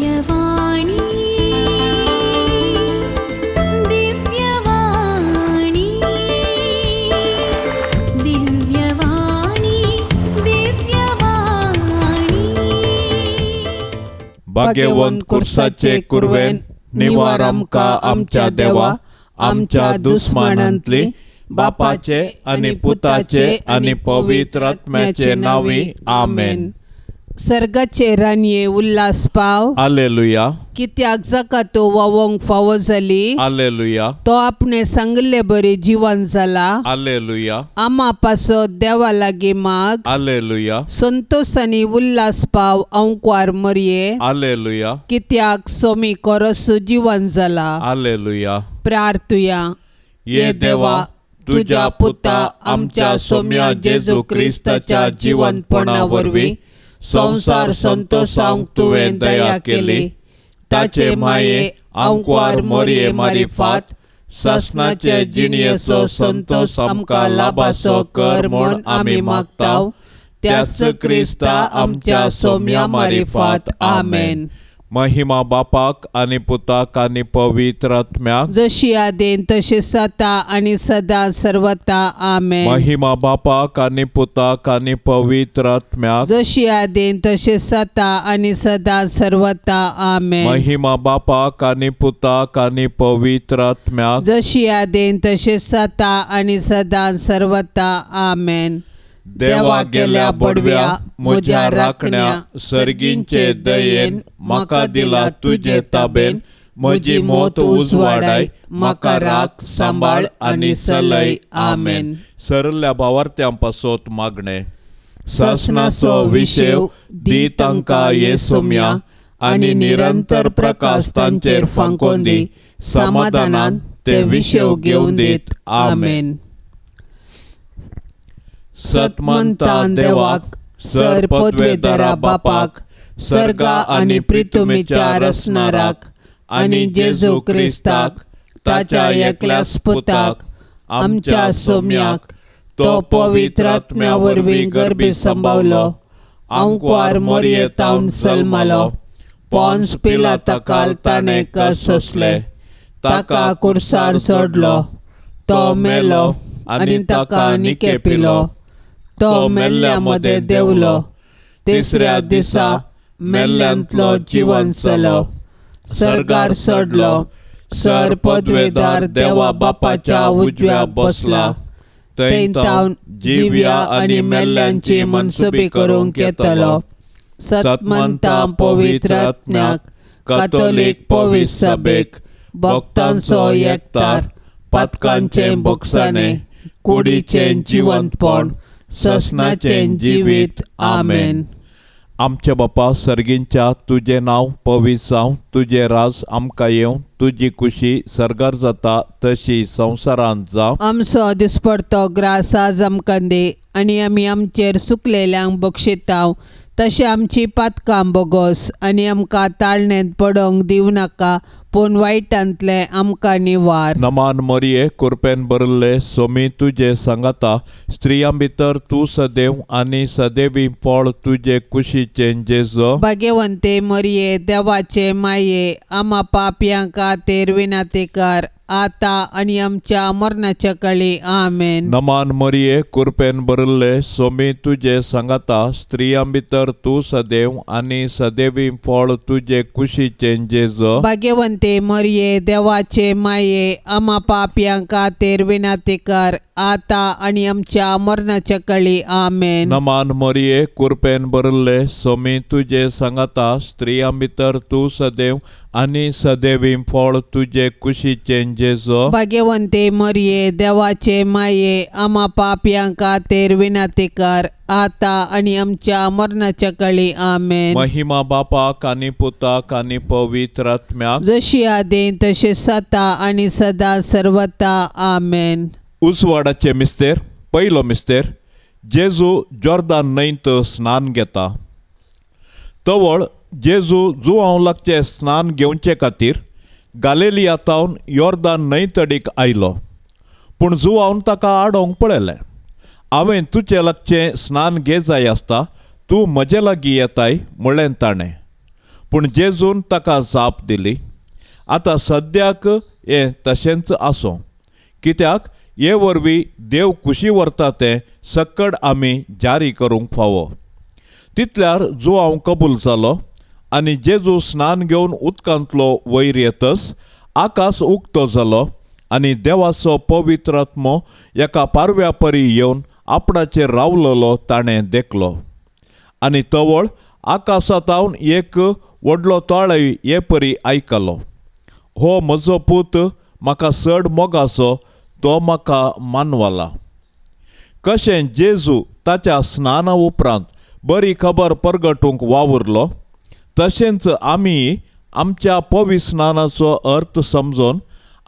दिव्यवाणी, दिव्यवाणी, दिव्यवाणी, दिव्यवाणी. भाग्यवंत कुर्साचे कुरवेन निवार आमकां आमच्या देवा आमच्या दुस्मानांतली बापाचे आनी पुताचे आनी पवित्र आत्म्याचे नांवी आमेन. सर्गाचे राणये उल्हास पाव, आलेलुया. कित्याक जाका तो वावोंक फावो जाली, आलेलुया. तो आपणे सांगिल्ले बरी जिवन जाला. आलेलुया. आमा पासत देवा लागीं माग. आलेलुया. संतोष आनी उल्हास पाव अंकवार मरये, आलेलुया. कित्याक सोमी कोरस जिवन जाला. आलेलुया. प्रार्थुया. ये देवा, तुज्या पुता आमच्या सोम्या जेजू क्रिस्ताच्या जिवंतपणा वरवीं संवसार संतोषांक तुवें दया केली. ताचे माये आंकवार मोरये मारिफात सासनाचे जिणयेचो संतोष आमकां लाभासो कर म्हूण आमी मागताव, त्याच क्रिस्ता आमच्या सोम्या मारिफात. आमेन. महिमा बापाक आनी पुताक आनी पवित्र आत्म्याक, जशी आदेन तशी सता आनी सदा सर्वता. आमेन. महिमा बापाक आनी पुताक आनी पवित्र आत्म्याक, जशी आदेन तशी सता आनी सदा सर्वता. आमेन. महिमा बापाक आनी पुताक आनी पवित्र आत्म्याक, जशी आदेन तशी सता आनी सदा सर्वता. आमेन. देवा गेल्या बडव्या म्हज्या राखण्या सर्गींचे दयेन म्हाका दिला तुजे ताबेन म्हजी मोत उजवाडाय म्हाका राख सांबाळ आनी सलय. आमेन. सरल्या भावार्थ्यां पासत मागणें. सासणाचो विशेव दी तांकां ये सोम्या आनी निरंतर प्रकाश तांचेर फांकोन दी, समाधानान ते विशेव घेवन दीत. आमेन. सतमंता देवाक, सर पदवेदारा बापाक, सर्गा आनी प्रितुमीच्या रसणाराक आनी जेजू क्रिस्ताक ताच्या एकल्याच पुताक आमच्या सोम्याक, तो पवित्र आत्म्या वरवीं गर्भी संभावलो, आंकवार मोरये तावन सल्मालो, पोन्स पिलाता ताणें कस सोंसले, ताका कुर्सार सोडलो, तो मेलो आनी ताका निकेपिलो, तो मेल्ल्या मदें देंवलो, तिसऱ्या दिसा मेल्ल्यांतलो जिवन जालो, सर्गार सोडलो, सर पदवेदार देवा बापाच्या उजव्याक बसला, थंय तावन जिव्या आनी मेल्ल्यांची मनसुबी करूंक येतलो. सतमंता पवित्र आत्म्याक, कातोलीक पवित्र सभेक, भक्तांचो एकतार, पातकांचें बोगसाणें, कुडीचें जिवंतपण, ससनाचें जिवीत. आमेन. आमच्या बापा सर्गींच्या, तुजें नांव पवित्र जावं, तुजें राज आमकां येवं, तुजी कुशी सर्गार जाता तशी संवसारांत जावं. आमचो दिसपडतो ग्रास आज आमकां दी आनी आमी आमचेर सुकलेल्यांक बक्षिताव तशें आमची पातकां बोगोस आनी आमकां ताळणेंत पडोवंक दिवं नाका, पूण वायटांतलें आमकां निवार. नमान मरिये, कुरपेन भरिल्ले, सोमी तुजे सांगाता, स्त्रियां भितर तूं सदैव आनी सदैवी फळ तुजे कुशीचें जेजो. भाग्यवंते मरिये, देवाचे माये, आमा पापयां खातीर विनातीकार, आतां आनी आमच्या मरणाच्या काळी. आमेन. नमान मरिये, कुरपेन भरिल्ले, सोमी तुजे सांगाता, स्त्रियां भितर तूं सदैव आनी सदैवी फळ तुजे कुशीचें जेजो. भाग्यवंते मरिये, देवाचे माये, आमा पापयां खातीर विनातीकार, आतां आनी आमच्या मरणाच्या काळी. आमेन. नमान मरिये, कुरपेन भरिल्ले, सोमी तुजे सांगाता, स्त्रियां भितर तूं सदैव आनी सदैवी फळ तुजे कुशीचें जेजो. भाग्यवंते मरिये, देवाचे माये, आमा पापयां खातीर विनातीकार, आतां आनी आमच्या मरणाच्या काळी. आमेन. महिमा बापाक आनी पुताक आनी पवित्र आत्म्याक, जशी आदीं तशी सता आनी सदा सर्वता. आमेन. उजवाडाचे मिस्तेर. पयलो मिस्तेर, जेजू जॉर्दान न्हंयत स्नान घेता. तवळ जेजू जुवांव लागचें स्नान घेवचे खातीर गालेलिया तावन योर्दान न्हंय तडीक आयलो, पूण जुवावन ताका आडोवंक पळयलें. हांवें तुजे लागचें स्नान घे जाय आसता, तूं म्हजे लागीं येताय म्हणलें ताणें. पूण जेजून ताका जाप दिली, आतां सद्याक हें तशेंच आसूं, कित्याक हे वरवीं देव खुशी व्हरता तें सक्कड आमी जारी करूंक फावो. तितल्यार जुआंव कबूल जालो आनी जेजू स्नान घेवन उदकांतलो वयर येतच आकाश उक्तो जालो आनी देवाचो पवित्र आत्मो एका पारव्या परी येवन आपणाचेर रावलेलो ताणें देखलो. आनी तवळ आकाशांतावन एक व्हडलो ताळय हे परी आयकलो, हो म्हजो पूत म्हाका चड मोगाचो, तो म्हाका मानवला. कशें जेजू ताच्या स्नाना उपरांत बरी खबर परगटूंक वावुरलो, तशेंच आमी आमच्या पवित्र स्नानाचो अर्थ समजून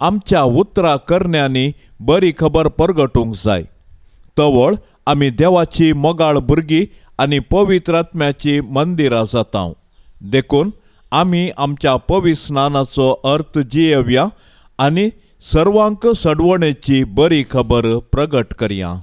आमच्या उतरां करण्यांनी बरी खबर परगटूंक जाय. तवळ आमी देवाची मोगाळ भुरगीं आनी पवित्र आत्म्याची मंदिरां जाता. देखून आमी आमच्या पवित्र स्नानाचो अर्थ जियेवया आनी सर्वांक सडवणेची बरी खबर प्रगट करया.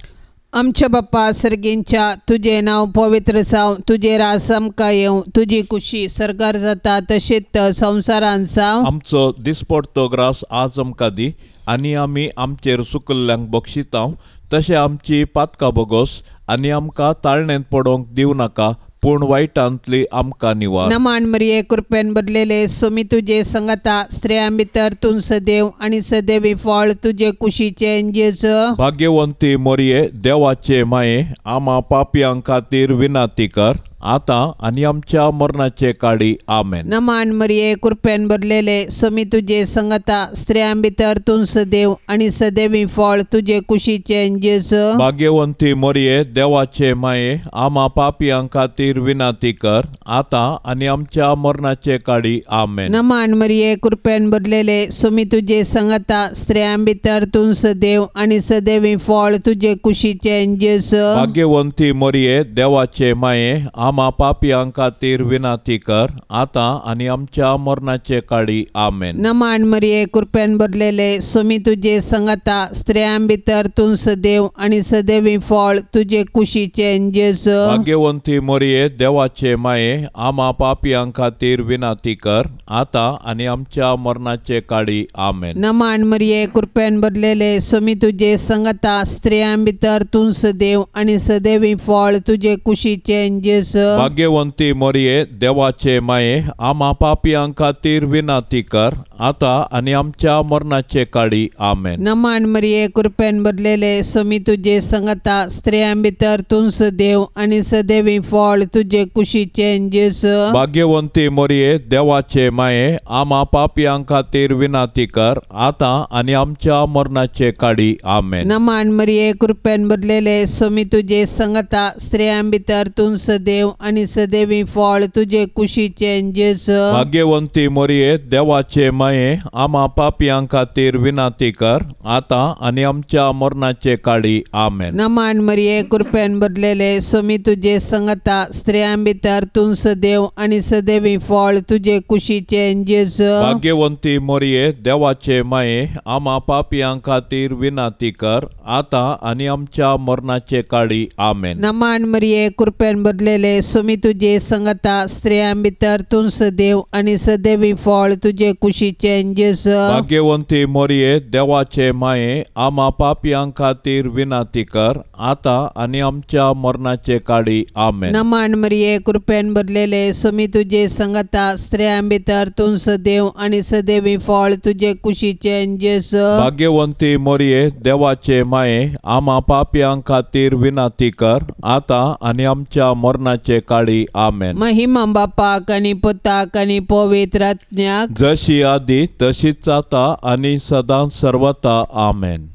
आमच्या बाप्पा सर्गींच्या, तुजें नांव पवित्र जावं, तुजें राज आमकां येवं, तुजी खुशी सर्गार जाता तशीच संवसारांत जावं. आमचो दिसपडतो ग्रास आज आमकां दी आनी आमी आमचेर चुकल्ल्यांक बक्षितांव तशें आमची पातकां बोगोस आनी आमकां ताळणेंत पडोवंक दिवं नाका, पूण वायटांतली आमकां निवार. नमान मरिये, कृपेन भरलेले, सुमी तुजे संगता, स्त्रियां भितर तूं सदैव आनी सदैवी फळ तुजे कुशीचें जेजू. भाग्यवंती मोरये, देवाचे माये, आमा पापयां खातीर विनंती कर, आतां आनी आमच्या मरणाचे काळी. आमेन. नमान मरिये, कृपेन भरलेले, सुमी तुजे संगता, स्त्रियां भितर तूं सदैव आनी सदैवी फळ तुजे कुशीचें जेजू. भाग्यवंती मोरये, देवाचे माये, आमा पापयां खातीर विनंती कर, आतां आनी आमच्या मरणाचे काळी. आमेन. नमान मरिये, कृपेन भरलेले, सुमी तुजे संगता, स्त्रियां भितर तूं सदैव आनी सदैवी फळ तुजे कुशीचें जेजू. भाग्यवंती मोरये, देवाचे माये, आमा पापयां खातीर विनंती कर, आतां आनी आमच्या मरणाचे काळी. आमेन. नमान मरिये, कृपेन भरलेले, सुमी तुजे संगता, स्त्रियां भितर तूं सदैव आनी सदैवी फळ तुजे कुशीचें जेजू. भाग्यवंती मोरये, देवाचे माये, आमा पापयां खातीर विनंती कर, आतां आनी आमच्या मरणाचे काळी. आमेन. नमान मरिये, कृपेन भरलेले, सुमी तुजे संगता, स्त्रियां भितर तूं सदैव आनी सदैवी फळ तुजे कुशीचें जेजू. भाग्यवंती मोरये, देवाचे माये, आमा पापयां खातीर विनंती कर, आतां आनी आमच्या मरणाचे काळी. आमेन. नमान मरिये, कृपेन भरलेले, सुमी तुजे संगता, स्त्रियां भितर तूं सदैव आनी सदैवी फळ तुजे कुशीचें जेजू. भाग्यवंती मोरये, देवाचे माये, आमा पापयां खातीर विनंती कर, आतां आनी आमच्या मरणाचे काळी. आमेन. नमान मरिये, कृपेन भरलेले, सुमी तुजे संगता, स्त्रियां भितर तूं सदैव आनी सदैवी फळ तुजे कुशीचें जेजू. भाग्यवंती मोरये, देवाचे माये, आमा पापयां खातीर विनंती कर, आतां आनी आमच्या मरणाचे काळी. आमेन. नमान मरिये, कृपेन भरलेले, सुमी तुजे संगता, स्त्रियां भितर तूं सदैव आनी सदैवी फळ तुजे कुशीचें जेजू. भाग्यवंती मोरये, देवाचे माये, आमा पापयां खातीर विनंती कर, आतां आनी आमच्या मरणाचे काळी. आमेन. नमान मरिये, कृपेन भरलेले, सुमी तुजे संगता, स्त्रियां भितर तूं सदैव आनी सदैवी फळ तुजे कुशीचें जेजू. भाग्यवंती मोरये, देवाचे माये, आमा पापयां खातीर विनंती कर, आतां आनी आमच्या मरणाचे काळी. आमेन. नमान मरिये, कृपेन भरलेले, सुमी तुजे संगता, स्त्रियां भितर तूं सदैव आनी सदैवी फळ तुजे कुशीचें जेजू. भाग्यवंती मोरये, देवाचे माये, आमा पापयां खातीर विनंती कर, आतां आनी आमच्या मरणाचे काळी. आमेन. महिमा बापाक आनी पुताक आनी पवित्र आत्म्याक, जशी आदी तशीच आता आनी सदां सर्वता. आमेन.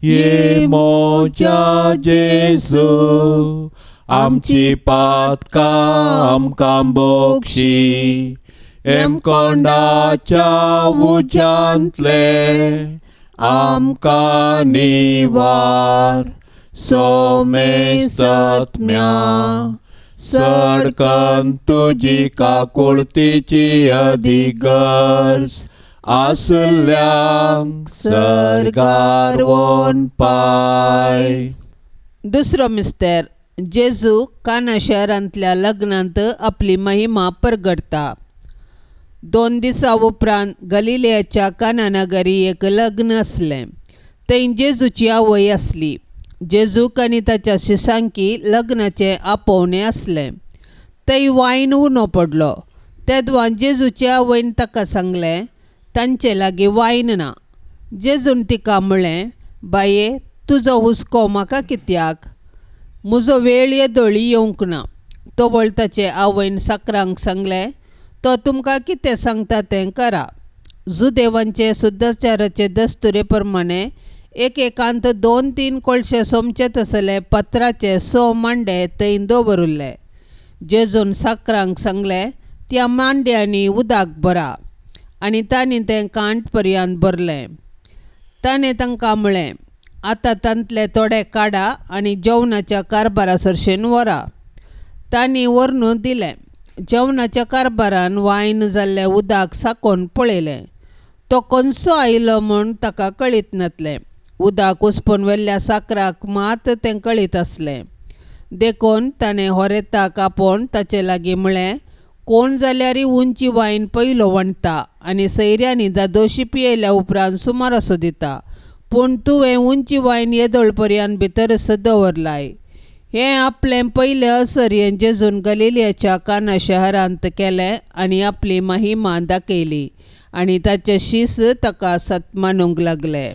ये मोजा जेजू, आमची पातकां आमकां बोक्षी, एमकोंडाच्या उज्यांतले आमकां निवार, सोमेसत्म्या सडकन तुजी काकुळतीची अधिगर्ज आसल्यांक सर्गार वोन पाय. दुसरो मिस्तेर, जेजू काना शहरांतल्या लग्नांत आपली महिमा परगटता. 2 दिसां उपरांत गलिलेयाच्या काना नगरी एक लग्न आसलें. थंय जेजूची आवय आसली. जेजूक आनी ताच्या शिसांकी लग्नाचें आपोवणें आसलें. थंय वायन उणो पडलो. तेदवां जेजूचे आवयन ताका सांगलें, तांचे लागीं वायन ना. जेजून तिका म्हळें, बाये, तुजो हुस्को म्हाका कित्याक? म्हजो वेळ येदोळी येवंक ना. तवळ ताचे आवयन साकरांक सांगलें, तो तुमकां कितें सांगता तें करा. जुदेवांचे सुद्दाचाराचे दस्तुरे प्रमाणे एकेकांत 2-3 कोळशे सोमचे तसले पत्राचे 100 मांडे थंय दवरिल्ले. जेजून साकरांक सांगलें, त्या मांड्यांनी उदक भरा. आनी तांणी तें कांठ पर्यंत भरलें. ताणें तांकां म्हळें, आतां तांतले थोडे काडा आनी जेवणाच्या कारभारा सरशेन व्हरा. तांणी व्हरून दिलें. जेवणाच्या कारभारान वायन जाल्लें उदक साकोवन पळयलें. तो खंयचो आयलो म्हूण ताका कळीत नासलें. उदक उसपून व्हेल्ल्या साकराक मात तें कळीत आसलें. देखून ताणें होरेताक आपोवन ताचे लागीं म्हळें, कोण जाल्यार उंची वायन पयलो वणटा आनी सैऱ्यांनी दादोशी पियेल्या उपरांत सुमार असो दिता, पूण तुवें उंची वायन येदोळ पर्यंत भितरच दवरलाय. हें आपलें पयलें असर्यें जेजून गलिलियाच्या काना शहरांत केलें आनी आपली महिमा दाखयली आनी ताचे शीस ताका सत्मानूंक लागले.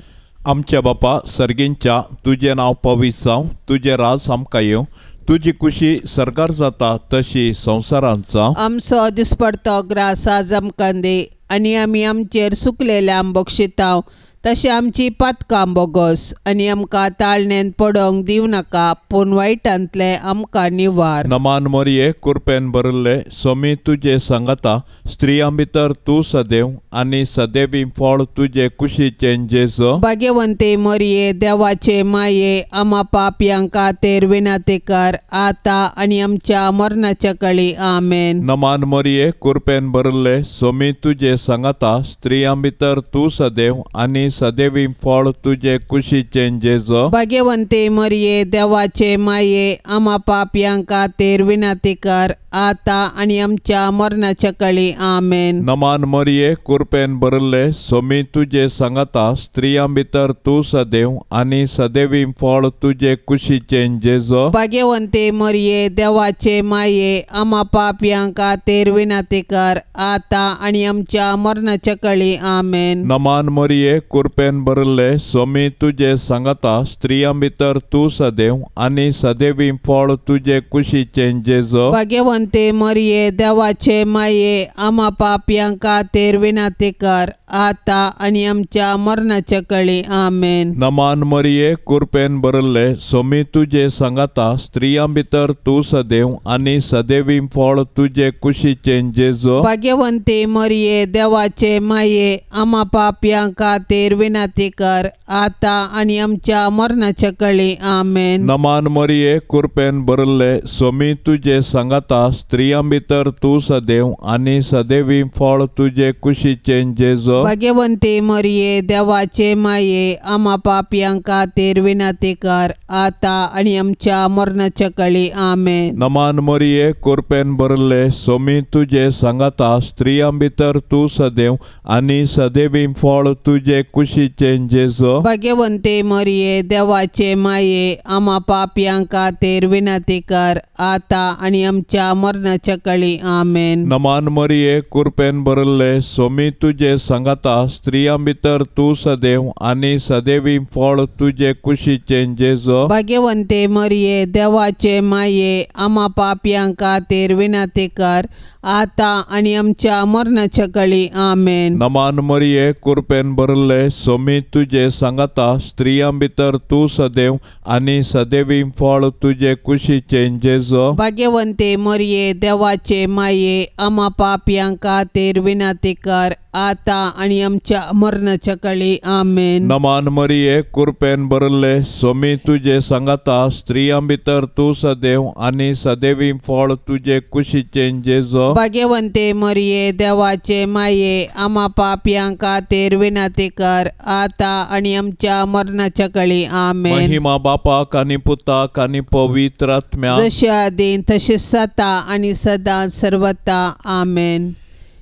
आमच्या बापा सर्गींच्या, तुजें नांव पवित्र जावं, तुजें राज आमकां येवं, तुजी कुशी सरकार जाता तशी संवसारांत जावं. आमचो दिसपडतो ग्रास आज आमकां दी आनी आमी आमचेर सुकलेल्या बक्षितांव तशें आमची पातकां बोगस आनी आमकां ताळणेन पडोंक दिवं नाका, पूण वायटांतलें आमकां निवार. नमान मोरये, कुरपेन भरिल्ले, सोमी तुजे सांगाता, स्त्रियां भितर तूं सदैव आनी सदैवी फळ तुजे कुशीचें जेजू. भाग्यवंते मोरये, देवाचे माये, आमा पापयांक खातीर विनंती कर, आतां आनी आमच्या मरणाच्या कळी. आमेन. नमान मोरये, कुरपेन भरिल्ले, सोमी तुजे सांगाता, स्त्रियां भितर तूं सदैव आनी सदैवी फळ तुजे कुशीचें जेजू. भाग्यवंते मोरये, देवाचे माये, आमा पापयांक खातीर विनंती कर, आतां आनी आमच्या मरणाच्या कळी. आमेन. नमान मोरये, कुरपेन भरिल्ले, सोमी तुजे सांगाता, स्त्रियां भितर तूं सदैव आनी सदैवी फळ तुजे कुशीचें जेजू. भाग्यवंते मोरये, देवाचे माये, आमा पापयांक खातीर विनंती कर, आतां आनी आमच्या मरणाच्या कळी. आमेन. नमान मोरये, कुरपेन भरिल्ले, सोमी तुजे सांगाता, स्त्रियां भितर तूं सदैव आनी सदैवी फळ तुजे कुशीचें जेजू. भाग्यवंते मोरये, देवाचे माये, आमा पापयांक खातीर विनंती कर, आतां आनी आमच्या मरणाच्या कळी. आमेन. नमान मोरये, कुरपेन भरिल्ले, सोमी तुजे सांगाता, स्त्रियां भितर तूं सदैव आनी सदैवी फळ तुजे कुशीचें जेजू. भाग्यवंते मोरये, देवाचे माये, आमा पापयांक खातीर विनंती कर, आतां आनी आमच्या मरणाच्या कळी. आमेन. नमान मोरये, कुरपेन भरिल्ले, सोमी तुजे सांगाता, स्त्रियां भितर तूं सदैव आनी सदैवी फळ तुजे कुशीचें जेजू. भाग्यवंते मोरये, देवाचे माये, आमा पापयांक खातीर विनंती कर, आतां आनी आमच्या मरणाच्या कळी. आमेन. नमान मोरये, कुरपेन भरिल्ले, सोमी तुजे सांगाता, स्त्रियां भितर तूं सदैव आनी सदैवी फळ तुजे कुशीचें जेजू. भाग्यवंते मोरये, देवाचे माये, आमा पापयांक खातीर विनंती कर, आतां आनी आमच्या मरणाच्या कळी. आमेन. नमान मोरये, कुरपेन भरिल्ले, सोमी तुजे सांगाता, स्त्रियां भितर तूं सदैव आनी सदैवी फळ तुजे कुशीचें जेजू. भाग्यवंते मोरये, देवाचे माये, आमा पापयांक खातीर विनंती कर, आतां आनी आमच्या मरणाच्या कळी. आमेन. नमान मोरये, कुरपेन भरिल्ले, सोमी तुजे सांगाता, स्त्रियां भितर तूं सदैव आनी सदैवी फळ तुजे कुशीचें जेजू. भाग्यवंते मोरये, देवाचे माये, आमा पापयांक खातीर विनंती कर, आतां आनी आमच्या मरणाच्या कळी. आमेन. नमान मोरये, कुरपेन भरिल्ले, सोमी तुजे सांगाता, स्त्रियां भितर तूं सदैव आनी सदैवी फळ तुजे कुशीचें जेजू. भाग्यवंते मोरये, देवाचे माये, आमा पापयांक खातीर विनंती कर, आतां आनी आमच्या मरणाच्या कळी. आमेन. महिमा बापाक आनी पुताक आनी पवित्र आत्म्याक, जशे आदीं तशें सता आनी सदां सर्वता. आमेन.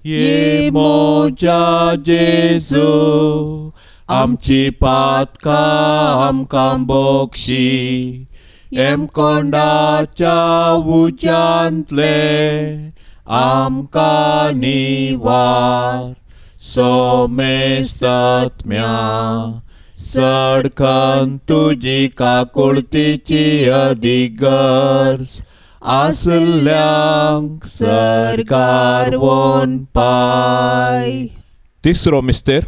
ये मोज्या जेजू आमची पातकां आमकां बक्षी हेमकोंडाच्या उज्यांतले आमकां निवार सोमेसत्म्या सडकन तुजी काकुळतीची अदीक गरज आसल्ल्यांक सरकार वोन पाय. तिसरो मिस्तेर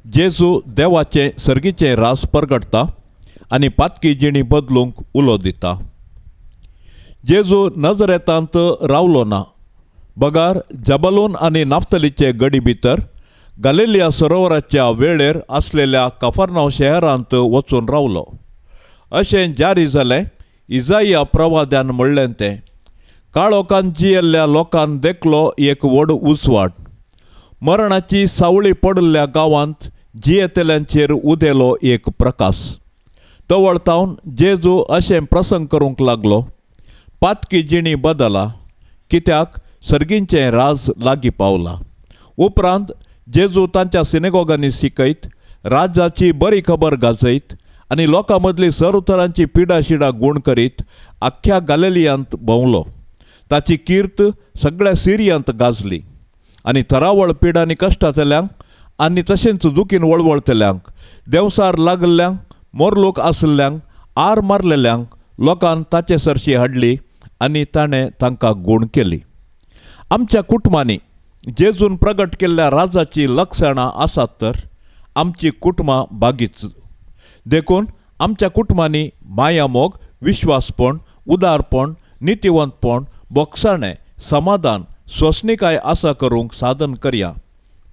जेजू देवाचें सर्गीचें रास परगटता आनी पातकी जिणी बदलूंक उलो दिता. जेजू नजरेतांत रावलो ना बगार जबलून आनी नाफ्तलीचे गडी भितर गालिलिया सरोवराच्या वेळेर आसलेल्या कफरनाव शहरांत वचून रावलो. अशें जारी जालें इजाया प्रवाद्यान म्हणलें तें काळोखान जियेल्ल्या लोकान देखलो एक व्हड उजवाड. मरणाची सावळी पडिल्ल्या गांवांत जियेतल्यांचेर उदेलो एक प्रकाश. तवळतावन जेजू अशें प्रसंग करूंक लागलो पातकी जिणी बदला कित्याक सर्गींचें राज लागीं पावला. उपरांत जेजू तांच्या सिनेगोगांनी शिकयत राजाची बरी खबर गाजयत आनी लोकां मदली सरउतरांची पिडा शिडा गूण करीत आख्ख्या गालेलियांत भोंवलो. ताची कीर्त सगळ्या सिरियांत गाजली आनी थरावळ पिडांनी कश्टांतल्यांक आनी तशेंच दुखीन वळवळतल्यांक देंवसार लागल्ल्यांक मोरलोक आशिल्ल्यांक आर मारलेल्यांक लोकान ताचे सरशी हाडली आनी ताणें तांकां गूण केली. आमच्या कुटुंबांनी जेजून प्रगट केल्ल्या राजाची लक्षणां आसात तर आमची कुटुंबां बागीच. देखून आमच्या कुटुंबांनी मायामोग, विश्वासपण, उदारपण, नितिवंतपण, बोगसाणें, समाधान, सोंसणीकाय आसा करूंक साधन करया.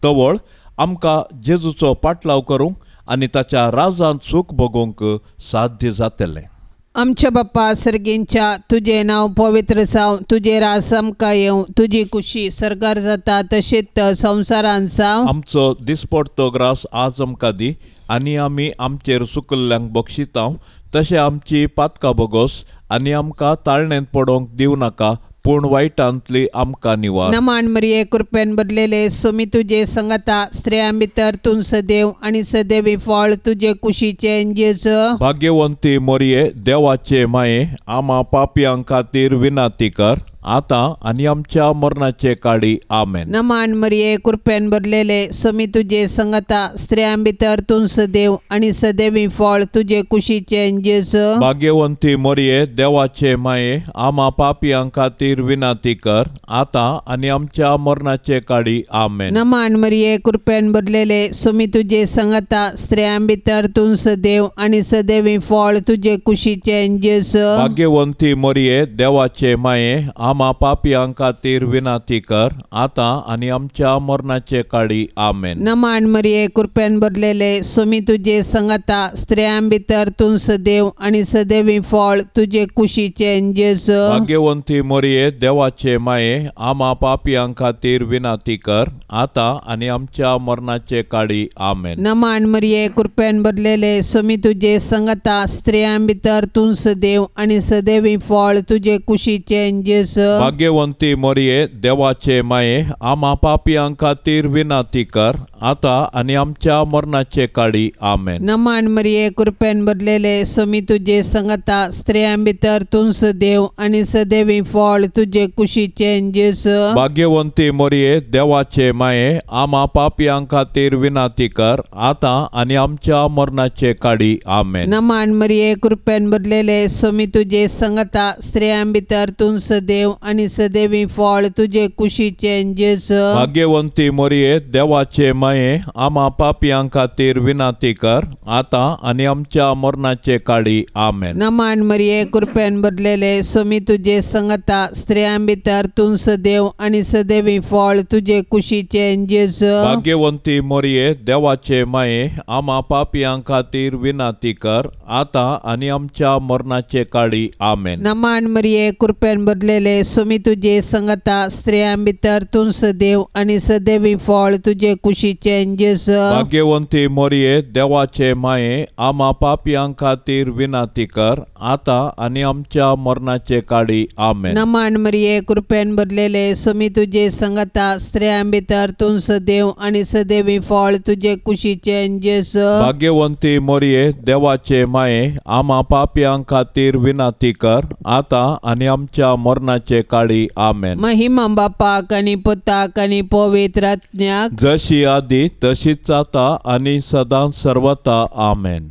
तवळ आमकां जेजूचो पाटलाव करूंक आनी ताच्या राजांत सूख भोगूंक साध्य जातलें. आमच्या बाप्पा सर्गींच्या तुजें नांव पवित्र जावं, तुजें राज आमकां येवं, तुजी कुशी सर्गार जाता तशीच संवसारांत जावं. आमचो दिसपडतो ग्रास आज आमकां दी आनी आमी आमचेर चुकल्ल्यांक बक्षितांव तशें आमची पातकां भोगोस आनी आमकां ताळणेंत पडोवंक दिवं नाका पूण वायटांतली आमकां निवार. नमान मरिये कृपेन भरलेले सुमी तुजे संगता स्त्रियां भितर तूं सदैव आनी सदैवी फळ तुजे कुशीचें जेजू. भाग्यवंती मोरये देवाचे माये आमा पापयां खातीर विनाती कर आतां आनी आमच्या मरणाचे काळी. आमेन. नमान मरिये कृपेन भरलेले सुमी तुजे संगता स्त्रियां भितर तूं सदैव आनी सदैवी फळ तुजे कुशीचें जेजू. भाग्यवंती मोरये देवाचे माये आमा पापयां खातीर विनाती कर आतां आनी आमच्या मरणाचे काळी. आमेन. नमान मरिये कृपेन भरलेले सुमी तुजे संगता स्त्रियां भितर तूं सदैव आनी सदैवी फळ तुजे कुशीचें जेजू. भाग्यवंती मोरये देवाचे माये आमा पापयां खातीर विनाती कर आतां आनी आमच्या मरणाचे काळी. आमेन. नमान मरिये कृपेन भरलेले सुमी तुजे संगता स्त्रियां भितर तूं सदैव आनी सदैवी फळ तुजे कुशीचें जेजू. भाग्यवंती मोरये देवाचे माये आमा पापयां खातीर विनाती कर आतां आनी आमच्या मरणाचे काळी. आमेन. नमान मरिये कृपेन भरलेले सुमी तुजे संगता स्त्रियां भितर तूं सदैव आनी सदैवी फळ तुजे कुशीचें जेजू. भाग्यवंती मोरये देवाचे माये आमा पापयां खातीर विनाती कर आतां आनी आमच्या मरणाचे काळी. आमेन. नमान मरिये कृपेन भरलेले सुमी तुजे संगता स्त्रियां भितर तूं सदैव आनी सदैवी फळ तुजे कुशीचें जेजू. भाग्यवंती मोरये देवाचे माये आमा पापयां खातीर विनाती कर आतां आनी आमच्या मरणाचे काळी. आमेन. नमान मरिये कृपेन भरलेले सुमी तुजे संगता स्त्रियां भितर तूं सदैव आनी सदैवी फळ तुजे कुशीचें जेजू. भाग्यवंती मोरये देवाचे माये आमा पापयां खातीर विनाती कर आतां आनी आमच्या मरणाचे काळी. आमेन. नमान मरिये कृपेन भरलेले सुमी तुजे संगता स्त्रियां भितर तूं सदैव आनी सदैवी फळ तुजे कुशीचें जेजू. भाग्यवंती मोरये देवाचे माये आमा पापयां खातीर विनाती कर आतां आनी आमच्या मरणाचे काळी. आमेन. नमान मरिये कृपेन भरलेले भरलेले सुमी तुजे संगता स्त्रियां भितर तूं सदैव आनी सदैवी फळ तुजे कुशीचें जेजू. भाग्यवंती मोरये, देवाचे माये, आमा पापयां खातीर विनंती कर आतां आनी आमच्या मरणाचे काळी. आमेन. नमन मरिये, कृपेन भरलेले सुमी तुजे संगता स्त्रियां भितर तूं सदैव आनी सदैवी फळ तुजे कुशीचें जेजू. भाग्यवंती मोरये, देवाचे माये, आमा पापयां खातीर विनंती कर आतां आनी आमच्या मरणाचे काळी. आमेन. महिमा बापाक आनी पुताक आनी पवित्र आत्म्याक, जशी आदी तशीच आता आनी सदां सर्वता. आमेन.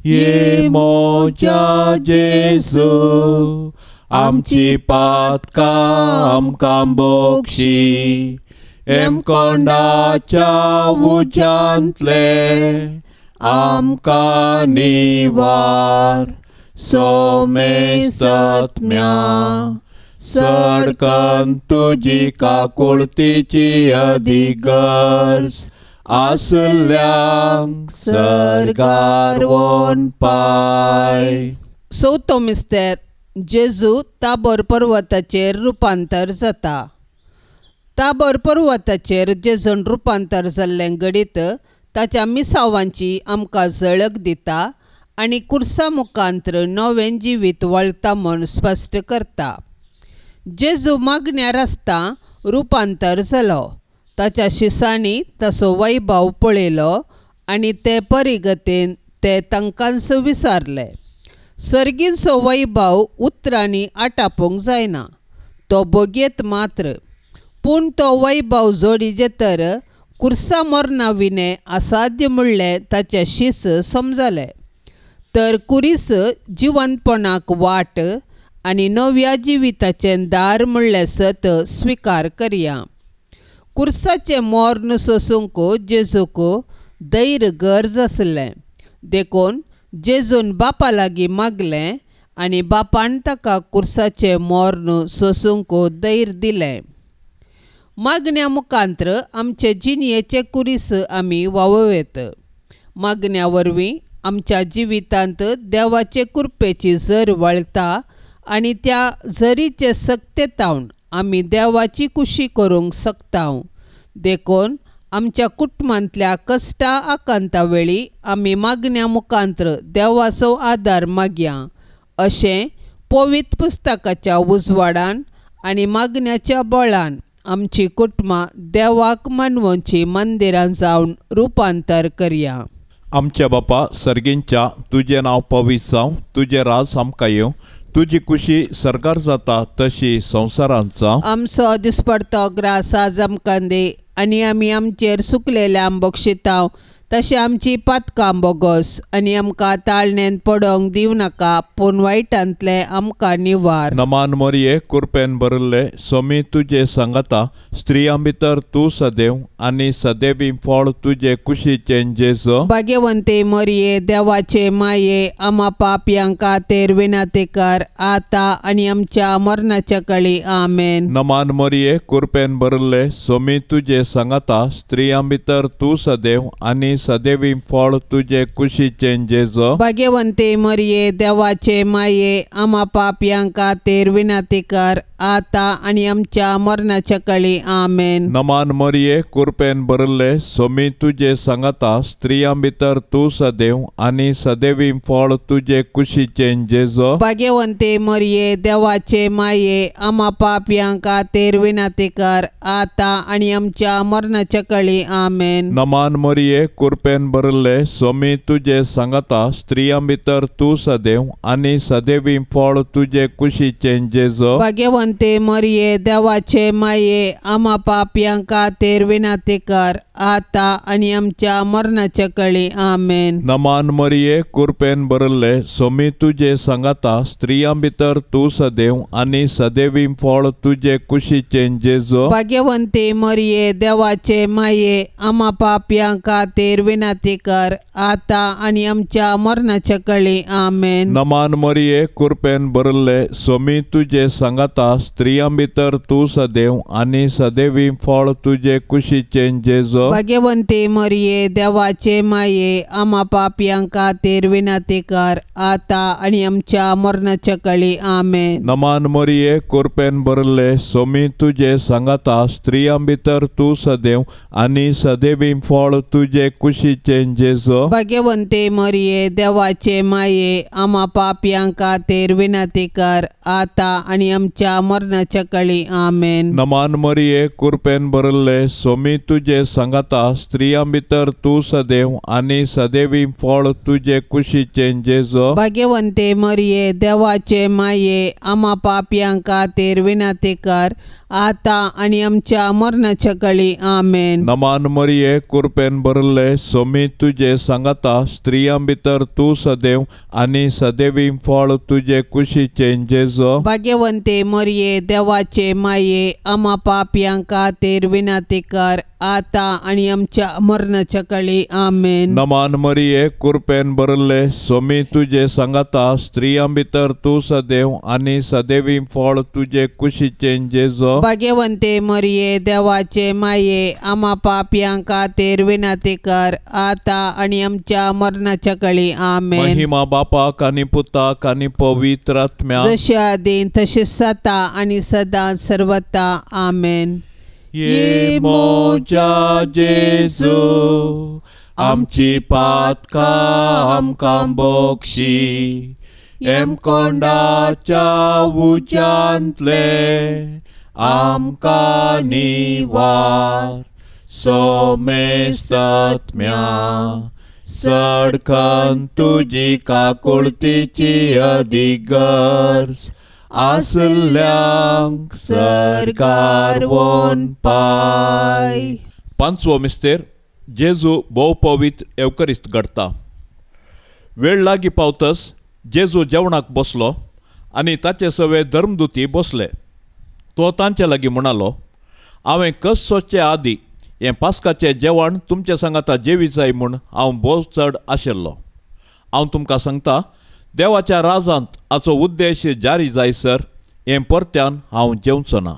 ये मोजा जेजू, आमची पातकां आमकां बोक्षी, एमकोंडाच्या उज्यांतले आमकां निवार, सोमेसत्म्या सडकन तुजी काकुळतीची अधिगर्ज आसल्यांक सर्गार वोन पाय. चवथो मिस्तेर, जेजू ताबोर पर्वताचेर रुपांतर जाता. ताबोर पर्वताचेर जेजून रुपांतर जाल्लें घडीत ताच्या मिसावांची आमकां झळक दिता आनी कुर्सा मुखांत्र नवें जिवीत वळता म्हूण स्पश्ट करता. जेजू मागण्यार आसता रुपांतर जालो. ताच्या शिसांनी ताचो वैभव पळयलो आनी ते परिगतेन ते तांकांच विचारले. सर्गींचो वैभव उतरांनी आटापूंक जायना, तो बोगयेत मात्र. पूण तो वैभव जोडीजे तर कुर्सा मरणा विणें असाध्य म्हणलें ताचें शीस समजलें. तर कुरीस जिवंतपणाक वाट आनी नव्या जिविताचें दार म्हणलें सत स्विकार करया. कुर्साचें मर्ण सोसूंक जेजूक धैर्य गरज आसलें, देखून जेजून बापा लागीं मागलें आनी बापान ताका कुर्साचें मर्ण सोसूंक धैर्य दिलें. मागण्या मुखांत्र आमचे जिणयेचे कुरीस आमी वावोवयेत. मागण्या वरवीं आमच्या जिवितांत देवाचे कृपेची झर वळता आनी त्या झरीचे सक्तेतावन आमी देवाची कुशी करूंक शकता. देखून आमच्या कुटुंबांतल्या कश्टा आकांता वेळी आमी मागण्या मुखांत्र देवाचो आदार मागया अशें पवित्र पुस्तकाच्या उजवाडान आनी मागण्याच्या बळान आमची कुटुंबां देवाक मानवची मंदिरां जावन रुपांतर करया. आमच्या बापा सर्गींच्या, तुजें नांव पवित्र जावं, तुजें राज आमकां येवं, तुजी कुशी सर्गार जाता तशी संवसारांत जावं. आमचो दिसपडतो ग्रास आज आमकां दी आनी आमी आमचेर सुकलेल्यांक बक्षितांव तशें आमची पातकां बोगस आनी आमकां ताळणेन पडोंक दिवं नाका, पूण वायटांतलें आमकां निवार. नमान मोरये, कुरपेन भरिल्ले, सोमी तुजे सांगाता, स्त्रियां भितर तूं सदैव आनी सदैवी फळ तुजे कुशीचें जेजू. भाग्यवंती मोरये, देवाचे माये, आमा पापयांक खातीर विनंती कर आतां आनी आमच्या मरणाच्या कळी. आमेन. नमान मोरये, कुरपेन भरिल्ले, सोमी तुजे सांगाता, स्त्रियां भितर तूं सदैव आनी सदैवी फळ तुजे कुशीचें जेजू. भाग्यवंती मोरये, देवाचे माये, आमा पापयांक खातीर विनंती कर आतां आनी आमच्या मरणाच्या कळी. आमेन. नमान मोरये, कुरपेन भरिल्ले, सोमी तुजे सांगाता, स्त्रियां भितर तूं सदैव आनी सदैवी फळ तुजे कुशीचें जेजू. भाग्यवंती मोरये, देवाचे माये, आमा पापयांक खातीर विनंती कर आतां आनी आमच्या मरणाच्या कळी. आमेन. नमान मोरये, कुरपेन भरिल्ले, सोमी तुजे सांगाता, स्त्रियां भितर तूं सदैव आनी सदैवी फळ तुजे कुशीचें जेजू. भाग्यवंती मोरये, देवाचे माये, आमा पापयांक खातीर विनंती कर आतां आनी आमच्या मरणाच्या कळी. आमेन. नमान मोरये, कुरपेन भरिल्ले, सोमी तुजे सांगाता, स्त्रियां भितर तूं सदैव आनी सदैवी फळ तुजे कुशीचें जेजू. भाग्यवंती मोरये, देवाचे माये, आमा पापयांक खातीर विनंती कर आतां आनी आमच्या मरणाच्या कळी. आमेन. नमान मोरये, कुरपेन भरिल्ले, सोमी तुजे सांगाता, स्त्रियां भितर तूं सदैव आनी सदैवी फळ तुजे कुशीचें जेजू. भाग्यवंती मरिये देवाचे माये आमा पापयां खातीर विनंती कर आता आनी आमच्या मरणाच्या कळी. आमेन. नमान मरिये, कुरपेन भरले, सोमी तुजे सांगाता, स्त्रियां भितर तूं सदैव आनी सदैवी फळ तुजे कुशीचें जेजो. भाग्यवंती मरिये देवाचे माये आमा पापयां खातीर विनंती कर आता आनी आमच्या मरणाच्या कळी. आमेन. नमान मरिये, कुरपेन भरले, सोमी तुजे सांगाता, स्त्रियां भितर तूं सदैव आनी सदैवी फळ तुजे कुशीचें जेजो. भाग्यवंती मरिये देवाचे माये आमा पापयां खातीर विनंती कर आता आनी आमच्या मरणाच्या कळी. आमेन. नमान मरिये, कुरपेन भरले, सोमी तुजे सांगाता, स्त्रियां भितर तूं सदैव आनी सदैवी फळ तुजे कुशीचें जेजो. भाग्यवंती मरिये देवाचे माये आमा पापयां खातीर विनंती कर आता आनी आमच्या मरणाच्या कळी. आमेन. नमान मरिये, कुरपेन भरले, सोमी तुजे सांगाता, स्त्रियां भितर तूं सदैव आनी सदैवी फळ तुजे कुशीचें जेजो. भाग्यवंती मरिये देवाचे माये आमा पापयां खातीर विनंती कर आता आनी आमच्या मरणाच्या कळी. आमेन. महिमा बापाक आनी पुताक आनी पवित्र आत्म्याक, जशे आदीं तशें सता आनी सदां सर्वता. आमेन. ये मोजा जेजू, आमची पातकां आमकां बक्षी, हेमकोंडाच्या उज्यांतले आमकां निवार, सोमे सत्म्या सडकन तुजी काकुळतीची अदीक गरज आसल्ल्यांक सरकार वोन पाय. पांचवो मिस्तेर, जेजू भोव पवित्र एवकरिस्त घडता. वेळ लागीं पावतस जेजू जेवणाक बसलो आनी ताचे सवे धर्मदुती बसले. तो तांचे लागीं म्हणालो, हांवें कस सोदचे आदीं हें पास्काचें जेवण तुमचे सांगाता जेवी जाय म्हूण हांव भोव चड आशिल्लो. हांव तुमकां सांगता, देवाच्या राजांत हाचो उद्देश जारी जायसर हें परत्यान हांव जेवचो ना.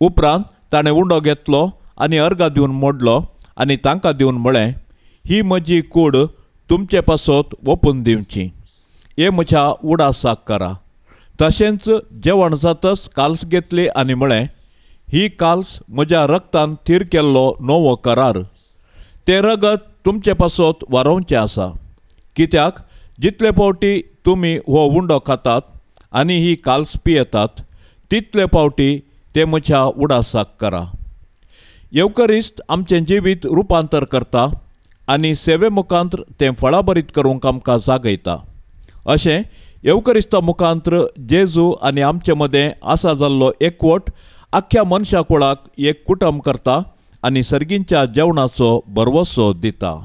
उपरांत ताणें उंडो घेतलो आनी अर्गां दिवन मोडलो आनी तांकां दिवन म्हळें, ही म्हजी कूड तुमचे पासत ओपून दिवची, हे म्हज्या उडासाक करा. तशेंच जेवण जातच काल्स घेतली आनी म्हळें, ही काल्स म्हज्या रक्तान थीर केल्लो नवो करार, तें रगत तुमचे पासत वारोवचें आसा. कित्याक जितले फावटी तुमी हो उंडो खातात आनी ही काल्स पियेतात तितले फावटी ते म्हज्या उडासाक करा. येवकरिस्त आमचें जिवीत रुपांतर करता आनी सेवे मुखांत्र तें फळाभरीत करूंक आमकां जागयता. अशें येवकरिस्ता मुखांत्र जेजू आनी आमचे मदें आसा जाल्लो एकवट आख्ख्या मनशा कुळाक एक कुटम करता आनी सर्गींच्या जेवणाचो भरवसो दिता.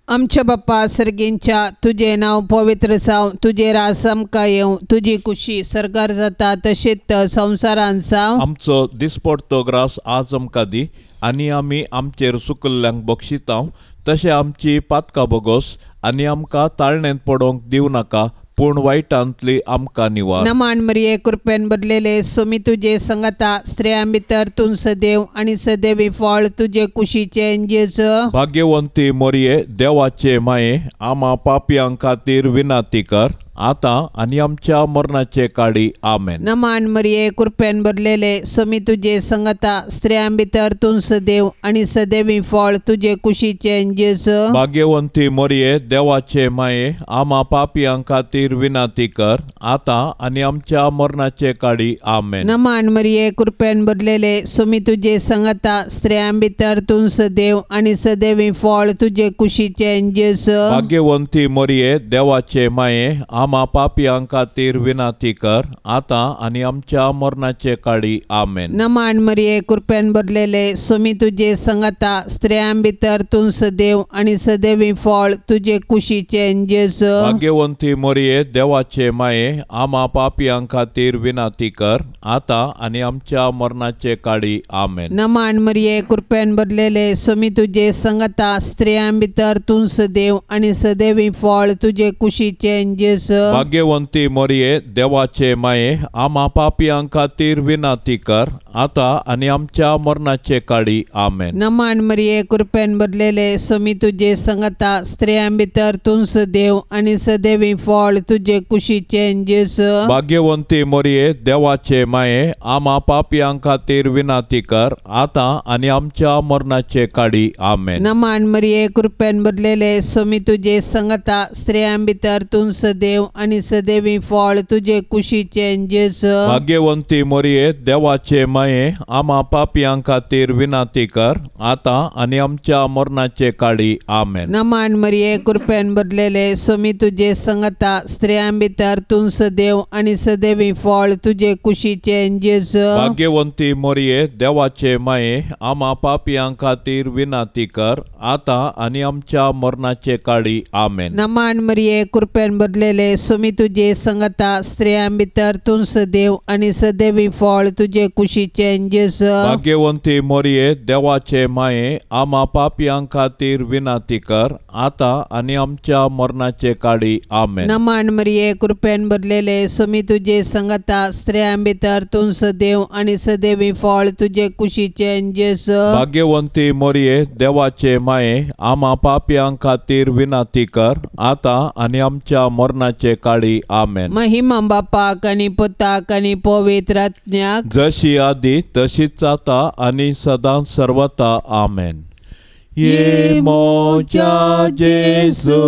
आमच्या बाप्पा सर्गींच्या, तुजें नांव पवित्र जावं, तुजें राज आमकां येवं, तुजी कुशी सर्गार जाता तशीच संवसारांत जावं. आमचो दिसपडतो ग्रास आज आमकां दी आनी आमी आमचेर सुकल्ल्यांक बक्षितांव तशें आमची पातकां बोगोस आनी आमकां ताळणेंत पडोवंक दिवं नाका, पूण वायटांतली आमकां निवार. नमान मरिये, कृपेन भरलेले, सोमी तुजे संगता, स्त्रियां भितर तूं सदैव आनी सदैवी फळ तुजे कुशीचें जेजू. भाग्यवंती मरिये, देवाचे माये, आमा पापयां खातीर विनंती कर आतां आनी आमच्या मरणाचे काळी. आमेन. नमान मरिये, कृपेन भरलेले, सोमी तुजे संगता, स्त्रियां भितर तूं सदैव आनी सदैवी फळ तुजे कुशीचें जेजू. भाग्यवंती मरिये, देवाचे माये, आमा पापयां खातीर विनंती कर आतां आनी आमच्या मरणाचे काळी. आमेन. नमान मरिये, कृपेन भरलेले, सोमी तुजे संगता, स्त्रियां भितर तूं सदैव आनी सदैवी फळ तुजे कुशीचें जेजू. भाग्यवंती मरिये, देवाचे माये, आमा पापयां खातीर विनंती कर आतां आनी आमच्या मरणाचे काळी. आमेन. नमान मरिये, कृपेन भरलेले, सोमी तुजे संगता, स्त्रियां भितर तूं सदैव आनी सदैवी फळ तुजे कुशीचें जेजू. भाग्यवंती मरिये, देवाचे माये, आमा पापयां खातीर विनंती कर आतां आनी आमच्या मरणाचे काळी. आमेन. नमान मरिये, कृपेन भरलेले, सोमी तुजे संगता, स्त्रियां भितर तूं सदैव आनी सदैवी फळ तुजे कुशीचें जेजू. भाग्यवंती मोरये देवाचे माये आमा पापयां खातीर विनाती कर आतां आनी आमच्या मरणाचे काळी आमेन. नमान मरिये कृपेन भरलेले सोमी तुजे संगता स्त्रियां भितर तूं सदैव आनी सदैवी फळ तुजे कुशीचें जेजू. भाग्यवंती मोरये देवाचे माये आमा पापयां खातीर विनाती कर आतां आनी आमच्या मरणाचे काळी आमेन. नमान मरिये कृपेन भरलेले सोमी तुजे संगता स्त्रियां भितर तूं सदैव आनी सदैवी फळ तुजे कुशीचें जेजू. भाग्यवंती मोरये देवाचे माये आमा पापयां खातीर विनाती कर आतां आनी आमच्या मरणाचे काळी आमेन. नमान मरिये कृपेन भरलेले सोमी तुजे संगता स्त्रियां भितर तूं सदैव आनी सदैवी फळ तुजे कुशीचें जेजू. भाग्यवंती मोरये देवाचे माये आमा पापयां खातीर विनाती कर आतां आनी आमच्या मरणाचे काळी आमेन. नमान मरिये कृपेन भरलेले सोमी तुजे संगता स्त्रियां भितर तूं सदैव आनी सदैवी फळ तुजे कुशीचें जेजू. भाग्यवंती मोरये देवाचे माये आमा पापयां खातीर विनाती कर आतां आनी आमच्या मरणाचे काळी आमेन. नमान मरिये कृपेन भरलेले सोमी तुजे संगता स्त्रियां भितर तूं सदैव आनी सदैवी फळ तुजे कुशीचें जेजू. भाग्यवंती मोरये देवाचे माये आमा पापयां खातीर विनाती कर आतां आनी आमच्या मरणाचे काळी आमेन. महिमा बापाक आनी पुताक आनी पवित्र आत्म्याक जशी आदी तशीच आता आनी सदां सर्वता आमेन. ये मोजा जेजू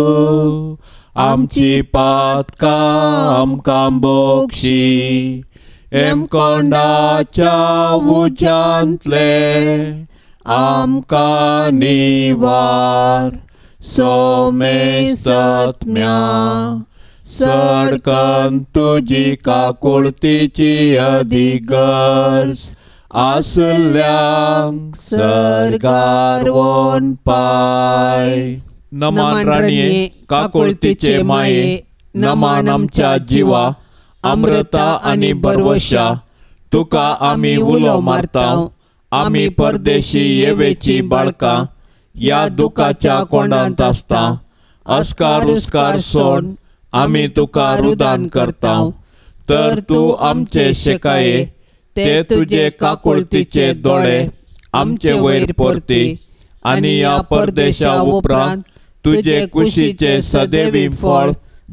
आमची पातकां आमकां बोक्षी एमकोंडाच्या उज्यांतले आमकां निवार सोमेसत्म्या सडकन तुजी काकुळतीची अधिगर्ज आसल्यांक सर्गार वोन पाय. नमान राणये काकुळतीचे माये नमान आमच्या जिवा अमृता आनी बरवशा तुका आमी उलो मारता आमी परदेशी येवेची बाळकां ह्या दुखाच्या कोंडांत आसता अस्कार उस्कार सोड आमी तुका रुदान करता तर तूं आमचे शेकाये ते तुजे काकुळतीचे दोळे आमचे वयर परती आनी ह्या परदेशा उपरांत तुजे कुशीचे सदैवी फळ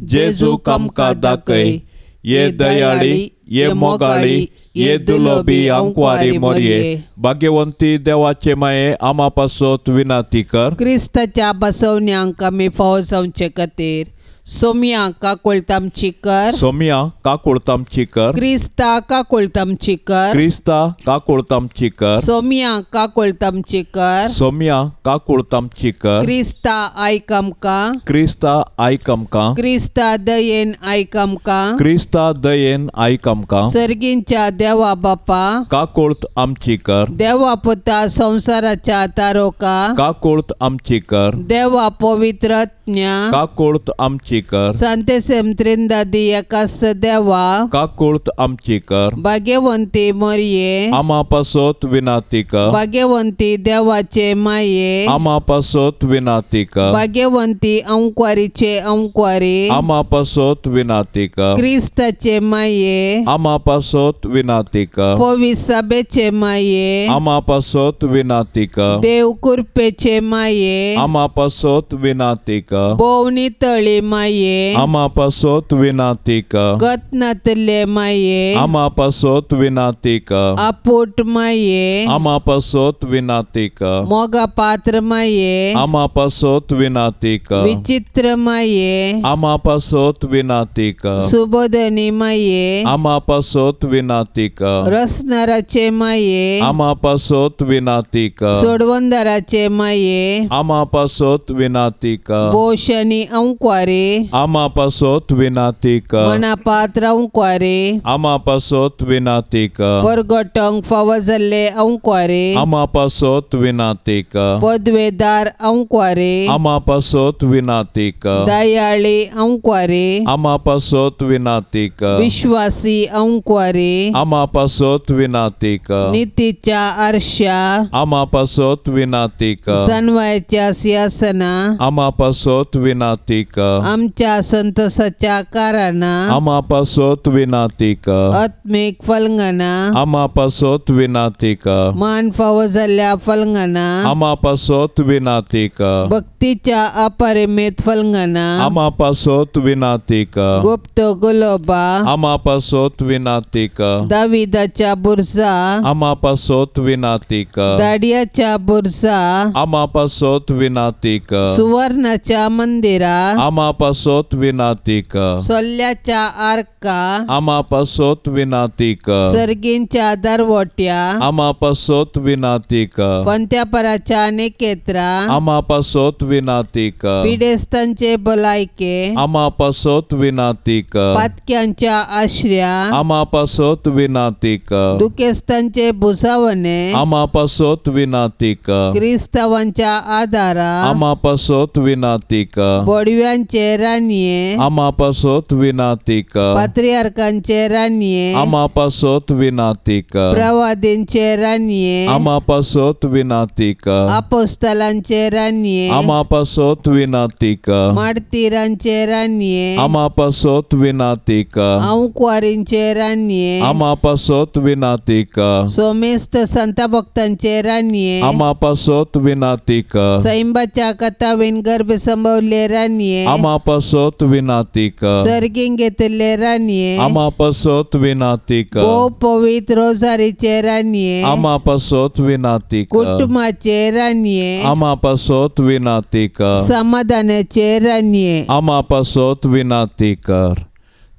जेजू आमकां दाखय. ये दयाळी ये मोगाळी ये दुलोबी आंकवारी मोरये भाग्यवंती देवाचे माये आमा पासत विनाती कर. क्रिस्ताच्या बसवण्यांक आमी फावो जावचे खातीर सोम्या काकुळतामची कर. सोम्या काकुळतामची कर. क्रिस्ता काकुळतामची कर. क्रिस्ता काकुळतामची कर. सोम्या काकुळतामची कर. सोम्या काकुळतामची कर. क्रिस्ता आयक आमकां. क्रिस्ता आयक आमकां. क्रिस्ता दयेन आयक आमकां. क्रिस्ता दयेन आयक आमकां. सर्गींच्या देवा बापा काकुळत आमची कर. देवा पुता संवसाराच्या तारोका काकुळत आमची कर. देवा पवित्र आत्म्या काकुळत आमची कर. सांतेसेम त्रिंदादी एकास देवा काकुळत आमची कर. भाग्यवंती मोरये आमा पासत विनाती कर. भाग्यवंती देवाचे माये आमा पासत विनाती कर. भाग्यवंती अंकवारीचे अंकवारी आमा पासत विनाती कर. क्रिस्ताचे माये आमा पासत विनाती कर. पविसाबेचे माये आमा पासत विनाती कर. देव कृपेचे माये आमा पासत विनाती कर. भोवनी तळी माये आमा पासत विनाती कर. गतनातले माये आमा पासत विनाती कर. आपोट माये आमा पासत विनाती कर. मोगा पात्र माये आमा पासत विनाती कर. विचित्र माये आमा पासत विनाती कर. सुबोधनी माये आमा पासत विनाती कर. रसनाराचे माये आमा पासत विनाती कर. सोडवंदाराचे माये आमा पासत विनाती कर. बोशनी अंकवारे आमा पासत विनाती कर. मना पात्र अंकवारे आमा पासत विनाती कर. परगटंक फावो जाल्ले अंकवारे आमा पासत विनाती कर. पदवेदार अंकवारे आमा पासत विनाती कर. दयाळी अंकवारे आमा पासत विनाती कर. विश्वासी अंकवारे आमा पासत विनाती कर. नितीच्या आरशा आमा पासत विनाती कर. सनवायच्या सिंहासना आमा पासत विनाती कर. आमच्या संतोषाच्या कारणां आमा पासत विनाती कर आत्मीक फलंगना आमा पासत विनाती कर मान फावो जाल्ल्या फलंगना आमा पासत विनाती कर भक्तीच्या अपरिमित फलंगना आमा पासत विनाती कर गुप्त गुलोबा आमा पासत विनाती कर दाविदाच्या बुरसा आमा पासत विनाती कर दाडियाच्या बुरसा आमा पासत विनाती कर सुवर्णाच्या मंदिरा आमा पासत विनाती कर सोल्ल्याच्या आर्का आमा पासत विनाती कर सर्गींच्या दरवट्या आमा पासत विनाती कर पंत्यापराच्या निकेत्रा आमा पासत विनाती कर पिडेस्तांचे भलायके आमा पासत विनाती कर पातक्यांच्या आश्र्या आमा पासत विनाती कर दुखेस्तांचे भुसावणे आमा पासत विनाती कर क्रिस्तावांच्या आधारा आमा पासत विनाती कर बोडव्यांचे राणये आमा पासत विनाती कर पात्रियार्कांचे राणये आमा पासत विनाती कर प्रवादींचे राणये आमा पासत विनाती कर अपोस्तलांचे राणये आमा पासत विनाती कर माडतीरांचे राणये आमा पासत विनाती कर अंकुवारींचे राणये आमा पासत विनाती कर सोमेस्त संत भक्तांचे राणये आमा पासत विनाती कर सैंबाच्या कथावीन गर्भ संभवले राणये आमा पासत विनाती कर सर्गीन घेतले राणये आमा पासत विनाती कर भोव पवित्र रोजारीचे राणये आमा पासत विनाती कर कुटुंबाचे राणये आमा पासत विनाती कर समाधानाचे राणये आमा पासत विनाती कर.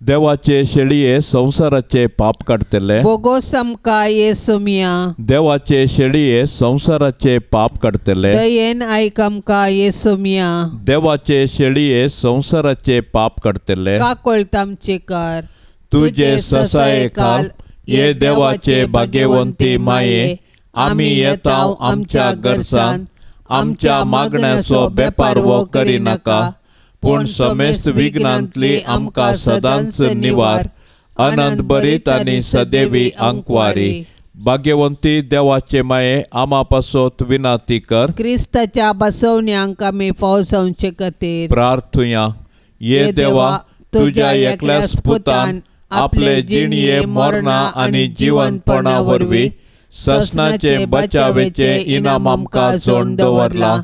देवाचे शेळये संवसाराचे पाप काडटले. बोगोस आमकां येसुमिया. देवाचे शेळये संवसाराचे पाप काडटले. दयेन आयक आमकां येसुमिया. देवाचे शेळये संवसाराचे पाप काडटले. काकोळत आमचे कर. तुजे ससायेखाल ये देवाचे भाग्यवंती माये, आमी येता आमच्या गरसान, आमच्या मागण्याचो बेपारवो करिनाका, पूण समेस्त विघ्नांतली आमकां सदांच निवार. अनंत बरीत आनी सदैवी आंकवारी भाग्यवंती देवाचे माये, आमा पासत विनाती कर. क्रिस्ताच्या बसवण्यांक आमी फाव जावचे खातीर प्रार्थुया. ये देवा, तुज्या एकल्याच पुतान आपले जिणये मरणा आनी जिवंतपणा वरवीं ससनाचे बचावेचे इनाम आमकां जोडून दवरला.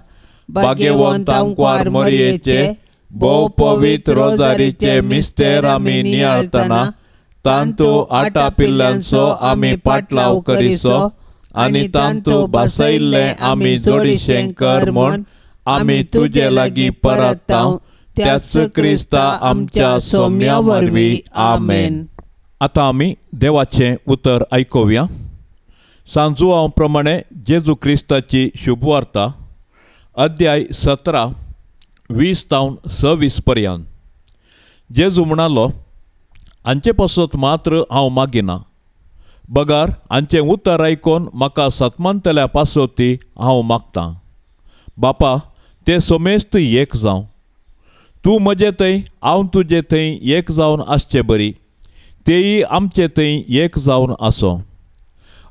भाग्यवंत आंकवार मरयेचे भोव पवित्र रोजारीचे मिस्तेर आमी नियाळतना तांतू आटापिल्ल्यांचो आमी पाटलाव करिसो आनी तांतू बसयल्लें आमी जोडीशें कर म्हूण आमी तुजे लागीं परताव त्याच क्रिस्ता आमच्या सोम्या वरवीं. आमेन. आतां आमी देवाचें उतर आयकुया. सांजुआंव प्रमाणे जेजू क्रिस्ताची शुभवार्ता, अध्याय 17 20 तावन 26 पर्यंत. जेजू म्हणालो, हांचे पासत मात्र हांव मागिना, बगार हांचें उतर आयकून म्हाका सतमानतल्या पासती हांव मागतां. बापा, ते समेस्त एक जावं, तूं म्हजे थंय हांव तुजे थंय एक जावन आसचे बरी, तेयी आमचे थंय एक जावन आसो.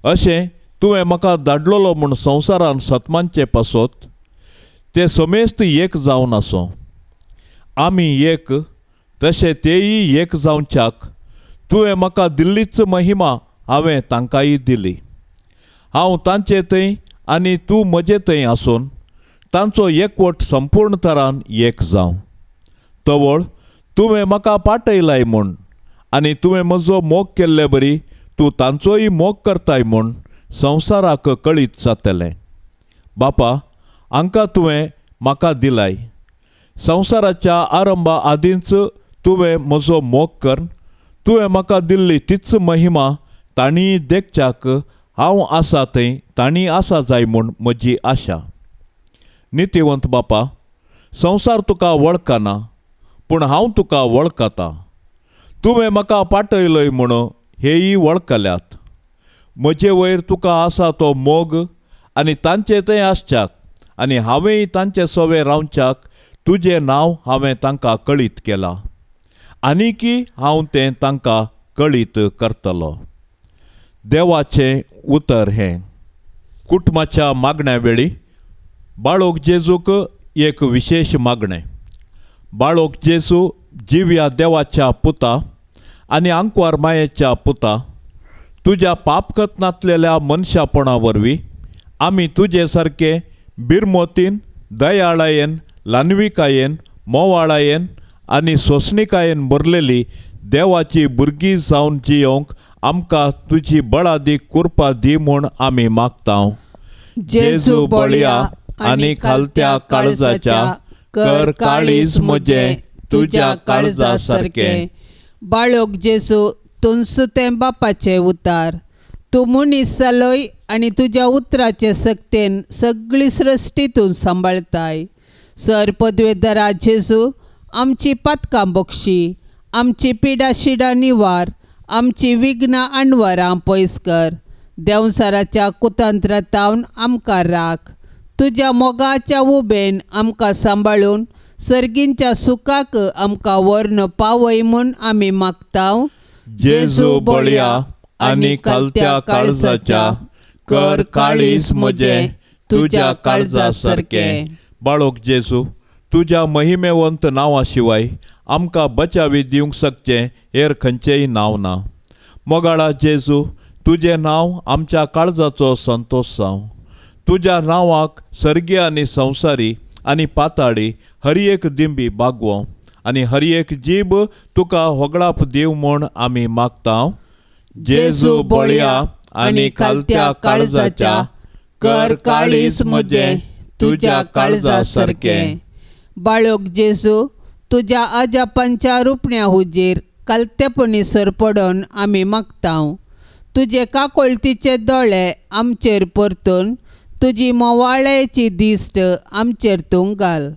अशें तुवें म्हाका धाडलेलो म्हूण संवसारान सतमानचे पासत ते समेस्त एक जावन आसो. आमी एक तशें तेयी एक जावच्याक तुवें म्हाका दिल्लीच महिमा हांवें तांकांय दिली. हांव तांचे थंय आनी तूं म्हजे थंय आसून तांचो एकवट संपूर्ण तरान एक जावं. तवळ तुवें म्हाका पाटयलाय म्हूण आनी तुवें म्हजो मोग केल्ले बरी तूं तांचोय मोग करताय म्हूण संवसाराक कळीत जातलें. बापा, हांकां तुवें म्हाका दिलाय. संवसाराच्या आरंभा आदींच तुवें म्हजो मोग कर, तुवें म्हाका दिल्ली तीच महिमा तांणी देखच्याक हांव आसा थंय तांणी आसा जाय म्हूण म्हजी आशा. नितीवंत बापा, संवसार तुका वळखना, पूण हांव तुका वळखता. तुवें म्हाका पाटयलय म्हूण हेयी वळखल्यात. म्हजे वयर तुका आसा तो मोग आनी तांचे थंय आसच्याक आनी हांवेंय तांचे सवे रावच्याक तुजें नांव हांवें तांकां कळीत केलां, आनीकी हांव तें तांकां कळीत करतलो. देवाचें उतर हें. कुटुंबाच्या मागण्या वेळी बाळोक जेजूक एक विशेश मागणें. बाळोक जेजू जिव्या देवाच्या पुता आनी आंकवार मायेच्या पुता, तुज्या पापकत नातलेल्या मनशापणा वरवीं आमी तुजे सारके बिरमोतीन, दयाळायेन, ल्हानविकायेन, मोवाळायेन आनी सोंसणिकायेन भरलेली देवाची भुरगीं जावन जियोवंक आमकां तुजी बळादीक कृपा दी म्हूण आमी मागता. जेजू बळया आनी खालत्या काळजाच्या, कर काळीज म्हजें तुज्या काळजा सारकें. बाळोक जेजू, तुंसू तें बापाचें उतार, तूं मनीस जालोय आनी तुज्या उतराचे सक्तेन सगळी सृश्टी तूं सांबाळताय. सर पदवेदारा जेजू, आमची पातकां बक्षी, आमची पिडा शिडा निवार, आमची विघ्नां अणवरां पयस कर. देंवसाराच्या कुतंत्रातावन आमकां राख. तुज्या मोगाच्या उबेन आमकां सांबाळून सर्गींच्या सुखाक आमकां व्हरून पावय म्हूण आमी मागता. जेजू बळया आनी खालत्या काळजाच्या, कर काळीज म्हजें तुज्या काळजा सारकें. बाळोक जेजू, तुज्या महिमेवंत नांवा शिवाय आमकां बचावी दिवंक शकचें हेर खंयचेंय नांव ना. मोगाळा जेजू, तुजें नांव आमच्या काळजाचो संतोश जावं. तुज्या नांवाक सर्गीय आनी संवसारी आनी पाताळी हर एक दिंबी बागवो आनी हर एक जीब तुका होगळाप दिव म्हूण आमी मागता. जेजू बळया आनी खालत्या काळजाच्या, कर काळीज म्हजें तुज्या काळजा सारकें. बाळोक जेजू, तुज्या अजापांच्या रुपण्या हुजीर कालतेपणी सरपडून आमी मागता. तुजे काकोळतीचे दोळे आमचेर परतून तुजी मोवाळ्याची दिश्ट आमचेर तूं घाल.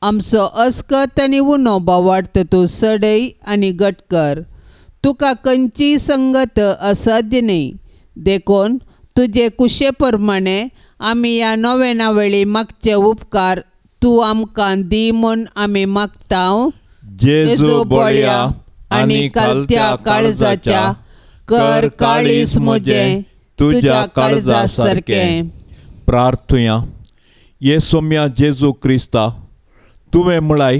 आमचो अस्कत आनी उणो बावार्थ तूं सडय आनी घट कर. तुका खंयचीय संगत असाध्य न्हय, देखून तुजे कुशे प्रमाणे आमी ह्या नोवेना वेळी मागचे उपकार तूं आमकां दी म्हूण आमी मागता. जेजू बळया आनी खालत्या काळजाच्या, कर काळीज म्हजें तुज्या काळजा सारकें. प्रार्थुया. ये सोम्या जेजू क्रिस्ता, तुवें म्हळाय,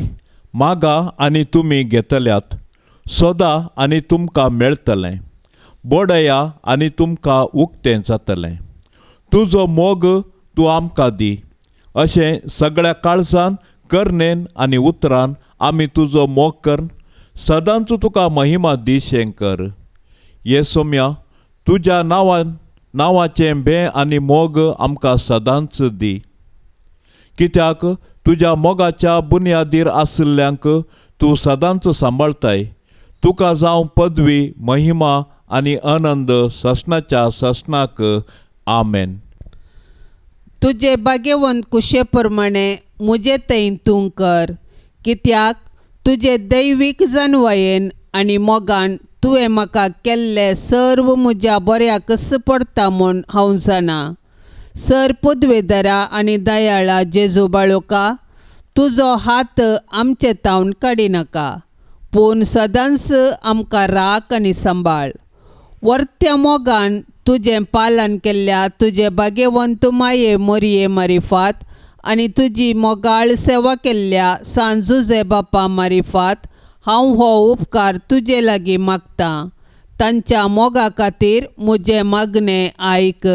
मागा आनी तुमी घेतल्यात, सोदा आनी तुमकां मेळटलें, बडया आनी तुमकां उक्तें जातलें. तुजो मोग तूं आमकां दी, अशें सगळ्या काळजान, करणेन आनी उतरान आमी तुजो मोग करून सदांच तुका महिमा दिशें कर. ये सोम्या, तुज्या नांवान नांवाचें भें आनी मोग आमकां सदांच दी, कित्याक तुज्या मोगाच्या बुन्यादीर आशिल्ल्यांक तूं सदांच सांबाळताय. तुका जावं पदवी, महिमा आनी आनंद ससनाच्या ससनाक. आमेन. तुजे भाग्यवंत कुशे प्रमाणे म्हजे थंय तूं कर, कित्याक तुजे दैवीक जानवायेन आनी मोगान तुवें म्हाका केल्लें सर्व म्हज्या बऱ्याकच पडटा म्हूण हांव जाणा. सर पदवेदारा आनी दयाळा जेजू बाळोका, तुजो हात आमचे तावन काडिनाका, पूण सदांच आमकां राख आनी सांबाळ. वर्त्या मोगान तुजें पालन केल्ल्या तुजे भाग्यवंत माये मोरये मारिफात आनी तुजी मोगाळ सेवा केल्ल्या सांत जुझे बापा मारिफात हांव हो उपकार तुजे लागीं मागतां. तांच्या मोगा खातीर म्हजें मागणें आयक.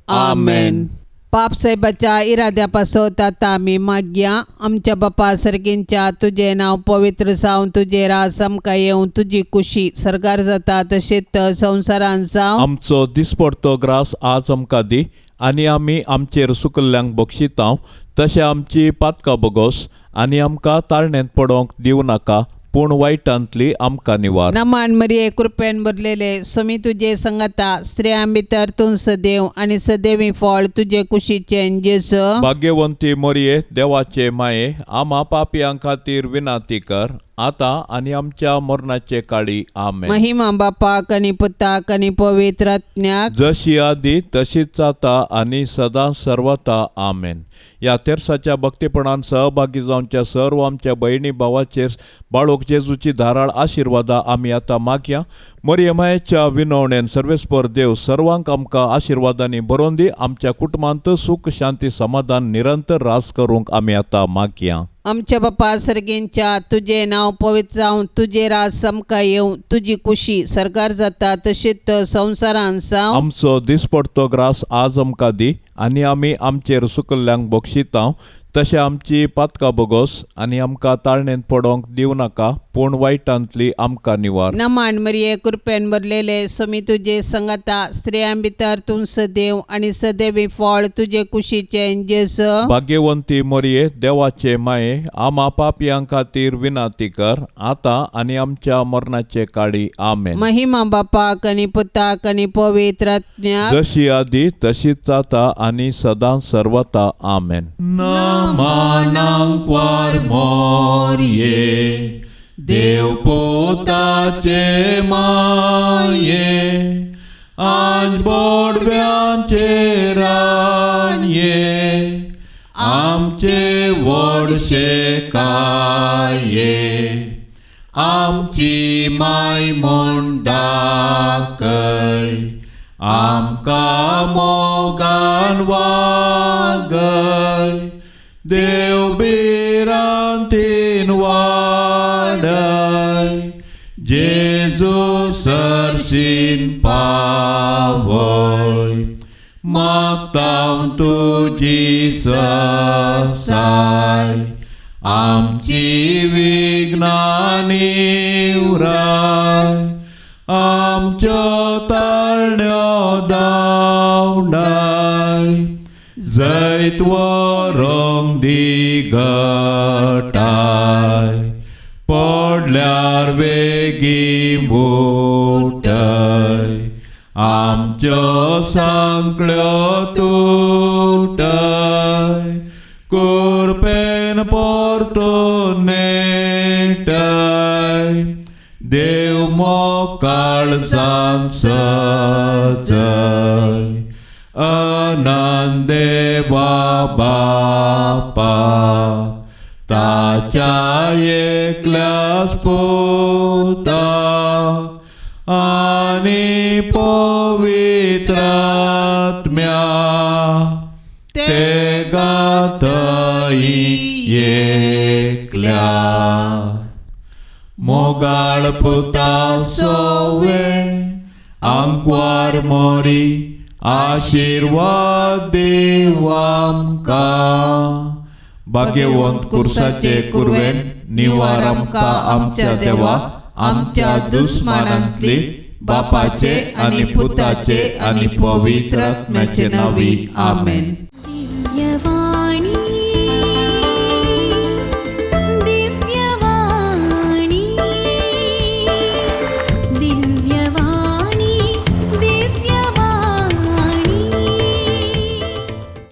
आमेन. पाप साहेबाच्या इराद्या पासत आतां आमी मागया. आमच्या बापा सर्गींच्या, तुजें नांव पवित्र जावं, तुजें राज आमकां येवं, तुजी कुशी सर्गार जाता तशेंच संवसारांत जावं. आमचो दिसपडतो ग्रास आज आमकां दी आनी आमी आमचेर सुकल्ल्यांक बक्षितांव, तशें आमची पातकां बगोस आनी आमकां ताळण्यांत पडोवंक दिवं नाका, पूण वायटांतली आमकां निवार. नमान मरिये, कृपेन भरलेले, स्वामी तुजे संगता, स्त्रियां भितर तूं सदैव आनी सदैवी फळ तुजे कुशीचें जेजू. भाग्यवंती मरिये, देवाचे माये, आमा पापयां खातीर विनंती कर, आतां आनी आमच्या मरणाचे काळी. आमेन. महिमा बापाक आनी पुताक आनी पवित्र आत्म्याक, जशी आदी तशीच आतां आनी सदां सर्वता. आमेन. ह्या तेर्साच्या भक्तीपणान सहभागी जावच्या सर्व आमच्या भयणी भावाचेर बाळोक जेजूची धाराळ आशिर्वादा आमी आतां मागया. मरियमायेच्या विनवणेन सर्वेस्पर देव सर्वांक आमकां आशिर्वादांनी भरोवन दी. आमच्या कुटुंबांत सुख शांती समाधान निरंतर रास करूंक आमी आतां मागया. आमच्या बापा सर्गेंच्या तुजें नांव पवित्र जावं, तुजें राज आमकां येवं, तुजी कुशी सरकार जाता तशीच संवसारान जावं. आमचो दिसपडतो ग्रास आज आमकां दी आनी आमी आमचेर सुकल्ल्यांक बक्षितांव तशें आमची पातकां बोगोस आनी आमकां ताळणेंत पडोंक दिवं नाका पूण वायटांतली आमकां निवार. नमान मरिये कृपेन भरलेले स्वामी तुजे संगता, स्त्रियां भितर तूं सदैव आनी सदैवी फळ तुजे कुशीचें जेजू. भाग्यवंती मरिये देवाचे माये आमा पापयां खातीर विनाती कर आतां आनी आमच्या मरणाचे काळी. आमेन. महिमा बापाक आनी पुताक आनी पवित्र आत्म्याक, जशी आदी तशीच जाता आनी सदां सर्वता. आमेन. नमानांक वार मोरये देव पोताचे माये आज बोडव्यांचे रानये आमचे व्हडशे काये आमची माय म्हूण दाखय आमकां मोगान वागय देव भिरांतीन वाडय जेजू सरशीन पावय मागता तुजी ससाय आमची विघ्नां निवराय आमच्यो ताळण्यो धांवडाय जैत व्हरूंक दी घटाय पडल्यार वेगीं उठय आमच्यो सांकळ्यो तुटय कुरपेन परतून नेटय देव मोकाळजान सजय अनंत देवा बापा ताच्या एकल्याच पुता आनी पवित्र आत्म्या ते गातई एकल्या मोगाळ पुता सोवे आंकवार मोरी आशिर्वाद देव आमकां. भाग्यवंत कुर्साचे कुरवेन निवार आमकां आमच्या देवा आमच्या दुस्मानांतली बापाचे आनी पुताचे आनी पवित्र आत्म्याचे नांवी. आमेन.